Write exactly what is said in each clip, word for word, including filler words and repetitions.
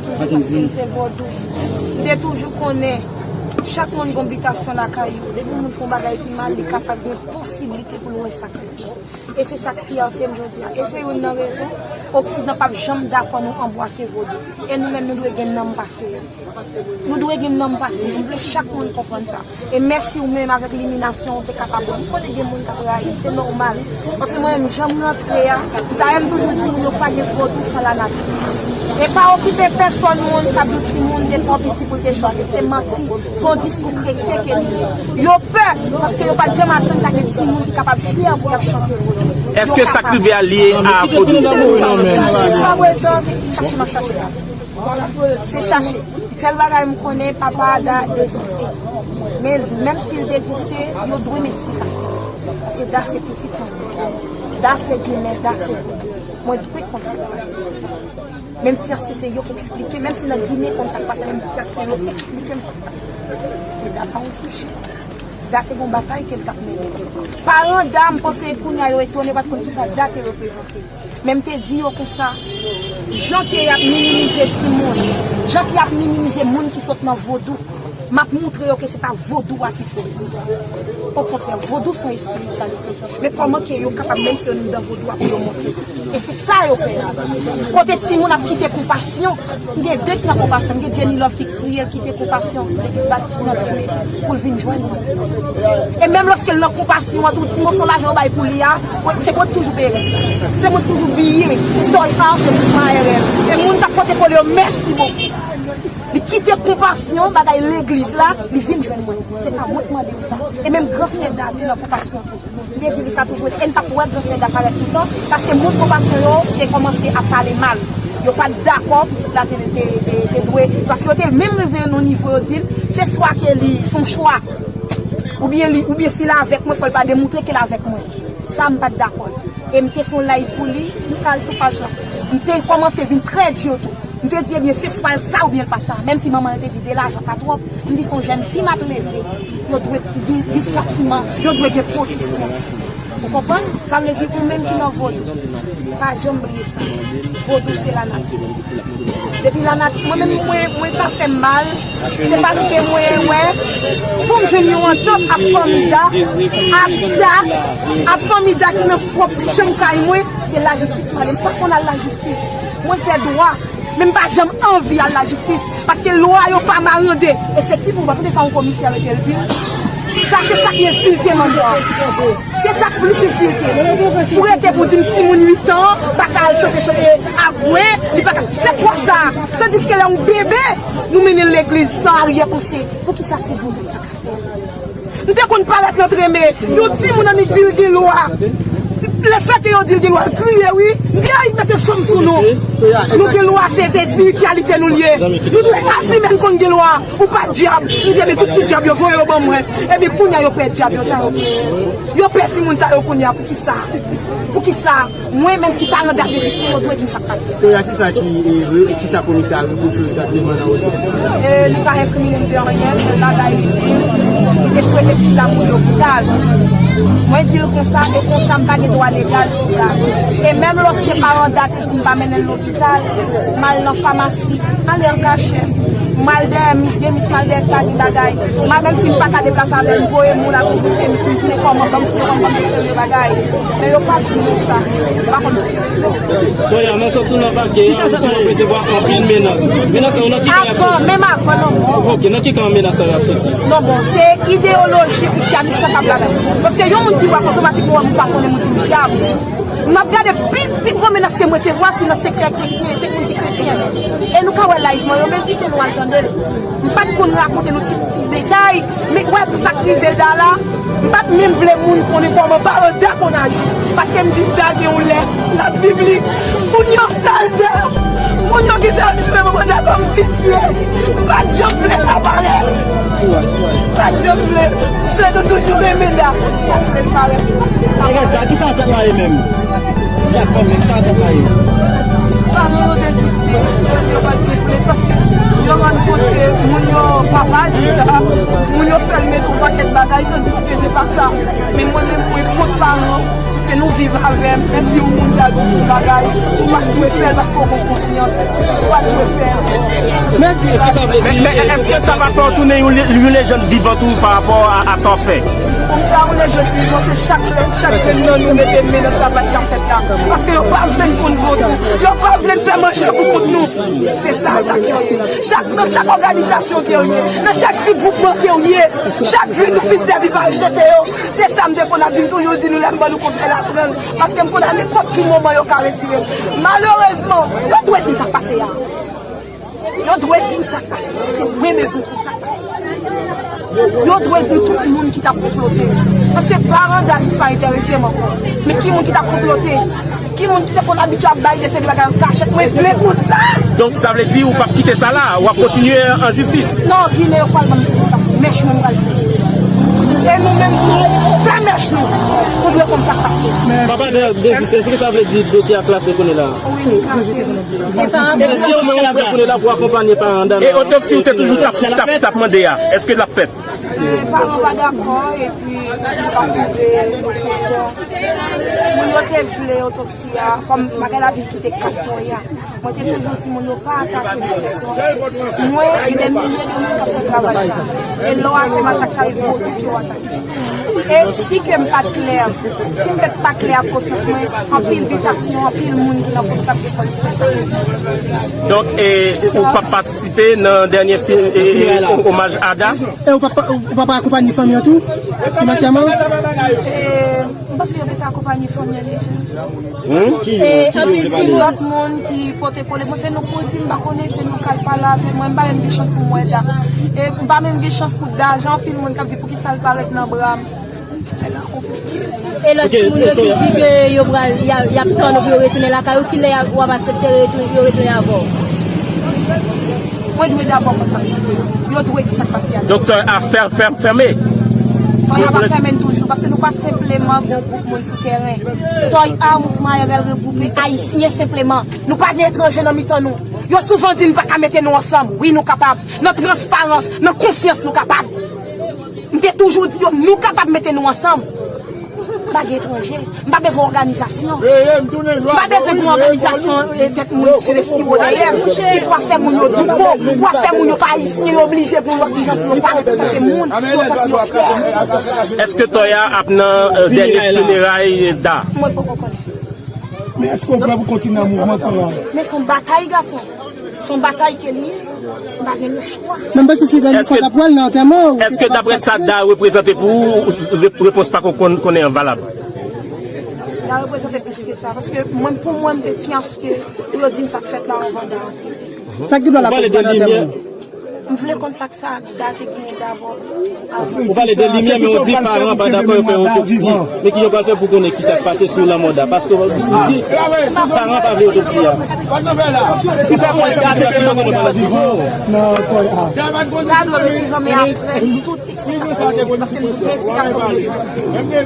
Toujou paske m se vodou. M te toujou konnen chak moun gen bitasyon lakay yo. Depi moun fè yon bagay ki mal, li kapab gen posiblite pou l wè sa k fèt. E se sa k fyète m jodi a. E se youn nan rezon Oksidan p ap janm dakò nou anbwase vodou. E nou menm, nou dwe gen nanm pase yo. Nou dwe gen nanm pase yo. M vle chak moun konprann sa. E mèsi ou menm avèk liminasyon ou te kapab ban m. M konnen gen moun k ap rayi m, se nòmal. Paske mwen menm, jan m rantre a, m ta renmen toujou di moun yo pa gen vodou san lanati. E pa okipe pèsòn moun k ap di timoun te twò piti pou l te chante. Se manti. Se yon diskou kretyen ke li ye. Yo pè, paske yo pa t janm atann ta gen timoun ki kapab fyè pou y ap chante vodou. Èske sa k rive a lye a vodou? Jiska prezan, se chache m ap chache la. Se chache. Sèl bagay m konnen, papa Da deziste. Men menm si l deziste, yo dwe m eksplikasyon. Paske Da se pitit mwen. Da se ginen, Da se vodou. Mwen dwe konn sa k pase. Menm si èske se yo k eksplike, menm si nan Ginen konn sa k pase, menm si èske se yo eksplike m sa k pase. Se Da pa yon ti chit. Da te gon batay ke l t ap mennen. Paran Da, m panse kounye a yo etone, yo pa t konn kisa Da te reprezante. Men m te di yo konsa, jan ke y ap minimize timoun, jan ke y ap minimize moun ki sot nan vodou, m ap montre yo ke se pa vodou a ki fo. Okontrè, vodou se yon espirityalite. Men kòman ke yo kapab menm si yo nan vodou a pou yo monte? E se sa yo pè a. Kote timoun ap kite konpasyon, m gen de ki nan konpasyon, m gen Jenny Love ki kriye, l kite konpasyon, legliz batis ki nan Treme, pou l vin jwenn mwen. E menm lòske l nan konpasyon an tou, ti moso lajan yo bay pou li a, se mwen k toujou peye rès la. Se mwen k toujou biye, se Toy Art, se Prisma R L. E moun k ap pote kole yo, mèsi bokou. Li kite konpasyon, bagay legliz la, li vin jwenn mwen. Se pa mwen k mande l sa. E menm gran sè Da ki nan konpasyon tou. M te di li ka toujou ede. E n t ap wè gran sè Da parèt toutan, paske moun konpasyon yo te kòmanse ap pale mal. Yo pa t dakò pitit la te, te, te, te dwe, paske yo te menm rive nan nivo yo di l, se swa ke li fè yon chwa, oubyen li, oubyen si l avèk mwen, fò l pa demontre ke l avèk mwen. Sa m pa t dakò. E m te fè yon live pou li, m ka al sou paj la. M te kòmanse vin trè di tou. M te di, ebyen, se swa l sa oubyen l pa sa. Menm si manman l te di de lajan pa twòp, m di se yon jèn fi m ap leve. Yo dwe gen, gen santiman, yo dwe gen pozisyon. Ou konprann? Sa vle di ou menm ki nan vodou, pa janm bliye sa. Vodou se lanati. Depi lanati, mwen menm mwen, mwen sa fè m mal. Se paske mwen wè, pou m jwenn yon antant ak fanmi Da, ak Da, ak fanmi Da ki nan pwòp chanm kay mwen, se lajistis m ale. M pa konn al lajistis. Mwen fè dwa, men m pa janm anvi al lajistis. Paske lwa yo pa marande. Efektivman, ou pa tande sa yon komisè rete l di? Sa se sa ki ensilte m ankò. Se sa k plis ensilte. Pou rete pou di m timoun uit an pa ka al chante chante agwe, li pa ka. Se kwa sa? Tandiske lè yon bebe, nou mennen l legliz san aryè panse. Poukisa se vodou ki pa ka fè l? M te konn parèt nan Treme, yon timoun annik di l gen lwa. Lefètke yo di l gen lwa, l kriye wi. M di, ay, mete fanm sou nou. Nou gen lwa, se, se espirityalite nou l ye. Nou dwe asime n konn gen lwa. Ou pa dyab. M di, ebyen tout ti dyab yo, voye yo ban mwen. Ebyen kounye a yo pè dyab yo sa yo. Yo pè timoun sa yo kounye a, poukisa? Poukisa? Mwen menm si paran Da deziste, yo dwe di m sa k pase. Kounye a kisa ki, e, re-, kisa komisè a repwoche egzakteman nan odyans la? E, li pa enkrimine m de anyen, sèl bagay li di, li te swete pitit la mouri lopital. Mwen di l konsa, e konsa m pa gen dwa legal sou Da. E menm lòske paran Da te di m pa mennen l lopital, m al nan famasi, ale an kachèt. M al dèyè mis, gen mis m al dèyè pa gen bagay. M al, menm si m pa ka deplase avè l, m voye moun al konsilte mis, m di men kòman, ban m sewòm, ban m de seri de bagay. Men yo pa di nou sa. Yo pa konn pou ki rezon. Kounye a, nan sòti nan pake a, ou di nou resevwa anpil menas. Menas sa yo nan ki kan y ap soti? Avan, menm avan, non, bon. Ok, nan ki kan menas sa yo ap soti? Non, bon, se ideyoloji krisyanis lan k ap ladan. Paske yon moun ki wè otomatikman wè m pa konnen moun di m dyab. N ap gade pi, pi gwo menas ke m resevwa se nan sektè kretyen, se moun ki kretyen. E nou ka wè live mwen yo, m envite nou al tande l. M pa t konn rakonte nou ti, ti detay, men wè pou sa k rive Da la, m pa t menm vle moun konnen kòman paran Da konn aji. Paske m di Da gen yon lè, l ap biblik. Moun yo sal Da, moun yo ki sal Da, manman Da kòm visye. M pa t janm vle sa parèt. M pa t janm vle. M vle nou toujou renmen Da. M pa t vle l parèt. Bagay sa, kisa tèt la ye menm? Jèn fanm, men sa tèt la ye. Paran yo deziste, yo pa t vle, paske yo rann kont ke moun yo pa pa di sa, moun yo fè l met yon pakèt bagay, tandiske se pa sa. Men mwen menm, mwen kont paran, Se nou viv avè m, menm si yon moun ta di w bagay, ou pa t dwe fè l paske w gon konsyans. Ou pa t dwe fè l. Men, men, men èske sa pa fè w tounen yon le- yon lejann vivan tou pa rapò a, a sa w ap fè? Pou m ta yon lejann vivan, se chak lè, chak sèn nan nou mete men nan travay k ap fèt la. Paske yo pa vle n konn vodou. Yo pa vle n fè manje pou kont nou. Se sa atak yo ye. Chak, nan chak òganizasyon ke w ye, nan chak ti gwoupman ke w ye, chak jou nou fin sèvi pa jete yo. Se sa m te konn ap di, m toujou di nou lè m ban nou konsèy la pran l, paske m konn a nenpòt ki moman yo ka retire l. Malerezman, yo dwe di m sa k pase a. Yo dwe di m sa k pase. Se mwen menm pou sa k pase. Yo dwe di m tout moun ki t ap konplote. Paske paran David pa enterese m ankò. Men ki moun ki t ap konplote? Ki moun ki te konn abitye ap bay de seri de bagay an kachèt? Mwen vle tout sa. Donk, sa vle di ou p ap kite sa la, w ap kontinye an jistis? Non, Ginen yo pral ban m tout sa. Mèch mwen m pral fè. E nou menm tou, fè mèch nou. Ou dwe konn sa k pase. Papa de, de, èske sa vle di dosye a klase kounye la? Wi, li klase. Èske ou menm ou prè kounye la pou akonpanye paran Dana? E otopsi ou te toujou t ap, t ap, t ap mande a, èske l ap fèt? E, paran pa dakò, epi yo pa twouve nesesè. Moun yo te vle otopsi a, kòm bagay la vin kite kat Toya. Mwen te toujou di moun yo pa atake moun fè twòp. Mwen, gen de milye de moun k ap fè travay sa. E lè w a fè m atak sa, e vodou ke w atake. E si ke m pa t klè, si m pèt pa klè ak konsyans mwen, anpil bitasyon, anpil moun ki nan vodou t ap defann pou fè sa. Donk, e, ou p ap patisipe nan dènye fi- e, e, omaj Ada? E ou p ap, ou p ap akonpanye fanmi an tou, finansèman? E, m panse yo gentan akonpanye fanmi an deja. Hmm? E anpil ti moun. Lòt moun ki pote kole. Mwen se nou k pou di, m pa konnen, se nou k al pale avè mwen. M pa menm gen chans pou m wè Da. E m pa menm gen chans pou Da. Jan anpil moun k ap di poukisa l parèt nan bra m. Bagay la konplike. E lòt ti moun yo ki di ke yo pral, y a- y ap tann ou pou yo retounen lakay ou, kilè y a- w ap aksepte retou- yo retounen avè w? Mwen dwe dabò konn sa k pase. Yo dwe di sa k pase a. Doktè a fè- fè- fèmen. Fò y ap fèmen toujou, paske nou pa senpleman gon gwoup moun sou tèren. Toya, mouvman A R L regwoupe Ayisyen senpleman. Nou pa gen etranje nan mitan nou. Yo souvan di n pa ka mete nou ansanm. Wi, nou kapab. Nan transparans, nan konsyans, nou kapab. M te toujou di yo, nou kapab mete nou ansanm. M pa gen etranje. M pa bezwen òganizasyon. M pa bezwen pou òganizasyon, e, tèt moun cheve siwo dèyè m, ki pou ap fè moun yo douko, pou ap fè moun yo pa ayisyen, yo oblije gon lòt jan pou yo parèt antanke moun, pou yo santi yo fyè. Èske Toya ap nan, e, dènye fineray Da? Mwen poko konnen. Men èske w prè pou kontinye nan mouvman sa a? Men se yon batay, gason. Se yon batay ke li ye. M pa gen lechwa. Men m panse se dènye fwa k ap pral nan antèman ou. Èske daprè sa Da reprezante pou ou, re- repons pa ko- konn- konnen an valab? Da reprezante plis ke sa. Paske mwen, pou mwen, m te tyanske pou yo di m sa k fèt la anvan Da antere. Sa ki dwa la pale de limyè. M vle konn sa k sa Da te genyen dabò. Ou pale de limyè, men ou di paran pa dakò yo fè otopsi. Men ki jan w pral fè pou konnen ki sa k pase sou lanmò Da? Paske ou di paran pa vle otopsi a. Ki sa w pral fè apre ki manke nou pale di? Da dwe retire men apre tout eksplikasyon, paske nou gen eksplikasyon pou nou jwenn.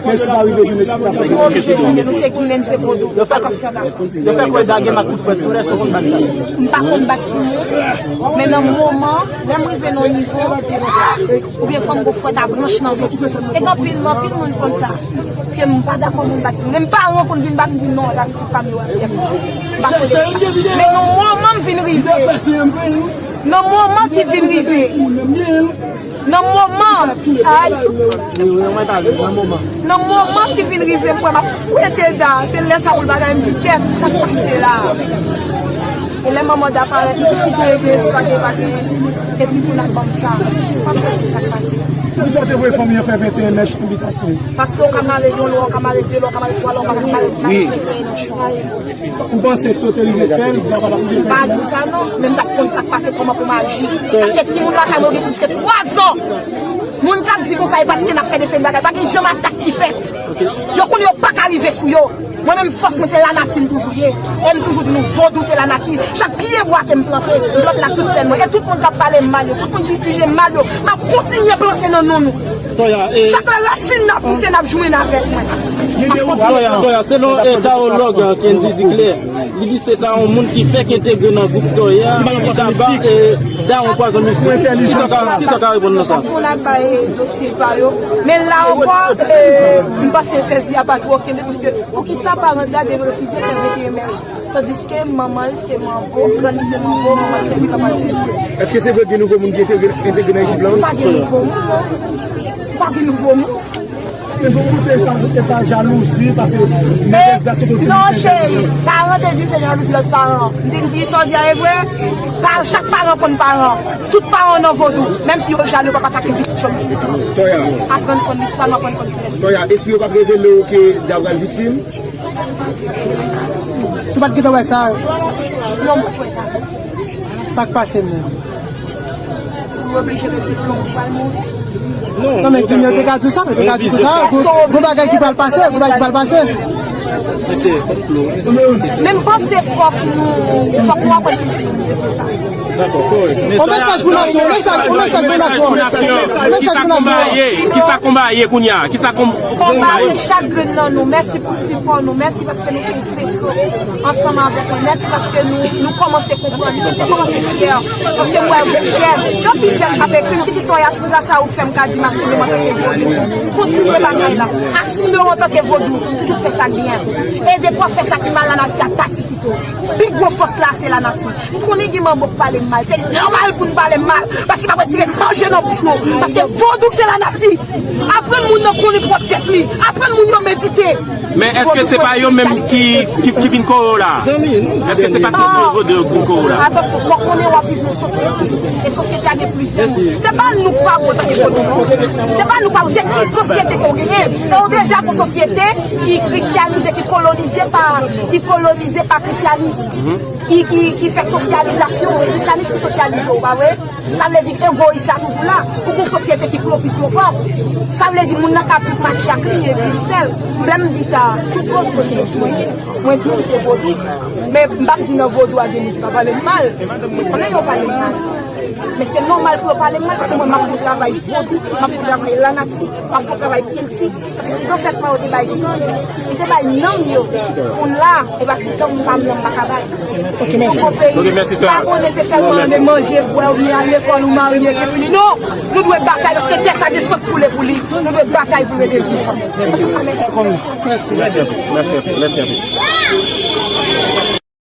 Men si pa rive jwenn eksplikasyon. Ou oblije jwenn, nou se Ginen, se vodou. Fè kòmsi an gason. Yo fè kwè Da gen mak kout fwèt sou lè sou konn bat la. M pa konn bat timoun, men nan moman, lè m rive nan yon nivo, oubyen fò m gon fwèt a branch nan men. E gen anpil, anpil moun konn sa, ke m pa dakò moun bat timoun. Menm paran konn vin bat m, di non, la pitit pa m yo ap fè m. M pa konnen sa. Men nan moman m vin rive, nan moman ki vin rive, nan moman, ay, nan moman ki vin rive, m wè m ap fwete Da, se lè sa pou l bagay m di kèt, sa k pase la? E lè manman Da parèt, m di si gen eglez, pa gen, pa gen, epi pou l al ban m sa, m pa konnen sa k pase. Se pou sa w te voye fanmi an fè venteyen mèch envitasyon. Paske w ka mare yon lwa, w ka mare de lwa, w ka mare twa lwa, w pa ka mare venteyen nan chwa. Ou panse si w te rive fè l, Da pa t ap rive fè l? M pa di sa non, men m t ap konn sa k pase kòman pou m aji. Paske timoun lakay mwen gen plis ke twa zan. Moun k ap di konsa, e paske n ap fè de seri bagay. Pa gen janm atak ki fèt. Yo konnen yo pa ka rive sou yo. Mwen menm, fòs mwen, se lanati m toujou ye. E m toujou di nou, vodou se lanati. Chak pye bwa ke m plante, m plante l ak tout pèn mwen. E tout moun k ap pale m mal yo, tout moun ki jije m mal yo, m ap kontinye plante nan non nou. Chak lè rasin n ap pouse, n ap jwenn avèk mwen. Toya, Toya, selon eh, Tawològ Kendy Diclair, li di se ta yon moun ki fèk entegre nan gwoup Toya, ki ta ba eh, Dawon pwazon mistik. Kisa w ka- kisa w ka reponn nan sa? Moun ap bay dosye pa yo. Men la ankò, eh, m panse tèz li a pa twò kenbe, paske poukisa paran l la dwe refize fè venteyen mè? Tandiske manman l se manbo, grann li se manbo, manman l se li, papa l se li. Èske se vre gen nouvo moun ki entegre entegre nan ekip la? Pa gen nouvo moun, non. Pa gen nouvo moun. Men jan w di se pa, se pa jalouzi, paske nègès la se kontinite. Non, cheri, paran te di m se jalouzi lòt paran. M di, m di, sa w di a e vre? Pa, chak paran konn paran. Tout paran nan vodou. Menm si yo jalou, yo p ap atake pitit yo mistik. Toya. Aprann konn li sa, nou aprann konn kilès. Toya, espri yo p ap revele w ke Dawon pral viktim? Si w pa t gentan wè sa. Non, m pa t wè sa. Sa k pase menm? Ou oblije reflechi, non, ou pral mouri. Non, men Junior te ka di sa, te ka di sa. Gon bagay ki pral pase, gon bagay ki pral pase. Men m panse fòk nou, fòk nou aprann kilti nou, kilti sa. Yon mesaj pou nasyon, yon mesaj, yon mesaj pou nasyon. Yon mesaj pou nasyon. Kisa konba ye? Kisa konba ye kounye a? Kisa konba ye? Konba se chak grenn nan nou. Mèsi pou sipò nou. Mèsi paske nou fè yon feso ansanm avèk mwen. Mèsi paske nou, nou kòmanse konprann. Nou kòmanse fyè. Paske m wè jèn, yon pi jèn k ap ekri m, ki di Toya, se gras a ou k fè m ka di masime m antanke vodou. Kontinye batay la. Asime w antanke vodou. Toujou fè sa k byen. Ede kwa fè sa ki mal, lanati a pati kite w. Pi gwo fòs la se lanati. M konnen gen manbo k pale m mal. Se nòmal pou n pale m mal. Paske m ap retire manje nan bouch nou. Paske vodou se lanati. Aprann moun nan konnen pwòp tèt li. Aprann moun yo medite. Men èske se pa yo menm ki, ki, ki vin kore w la? Èske se pa tout vodou yo k vin kore w la? Atansyon, fòk konnen w ap viv nan sosyete. E sosyete a gen plizyè moun. Se pa nou k pa bon antanke vodou, non. Se pa nou k pa bon, se ki sosyete ke w genyen. E w deja gon sosyete ki kristyanize, ki kolonize pa, ki kolonize pa krisyanis. Ki, ki, ki fè sosyalizasyon, e krisyanis ki sosyalize w, pa vre? Sa vle di egoyis la toujou la. Ou gon sosyete ki klopi klopò. Sa vle di moun nan ka tout match ak li epi li fè l. Lè m di sa, tout vodou se mwen ye. Mwen di w se vodou. Men m p ap di nan vodou a gen moun ki pa pale m mal. Konnen yo pale m mal. Men se nòmal pou yo pale m mal, paske mwen m ap fè yon travay vodou, m ap fè yon travay lanati, m ap fè yon travay kilti. Paske si zansèt pa yo te bay san yo, yo te bay nanm yo pou n la, e pa ti tanm pa m nan m pa ka bay. Ok, mèsi. Yon bon peyi, pa bon nesesèman ale manje, bwè, oubyen al lekòl ou marye, se fini. Non! Nou dwe batay, paske tè sa gen san k koule pou li. Nou dwe batay pou rete vivan. Antouka, mèsi. Mèsi. Mèsi anpil. Mèsi anpil. Mèsi anpil.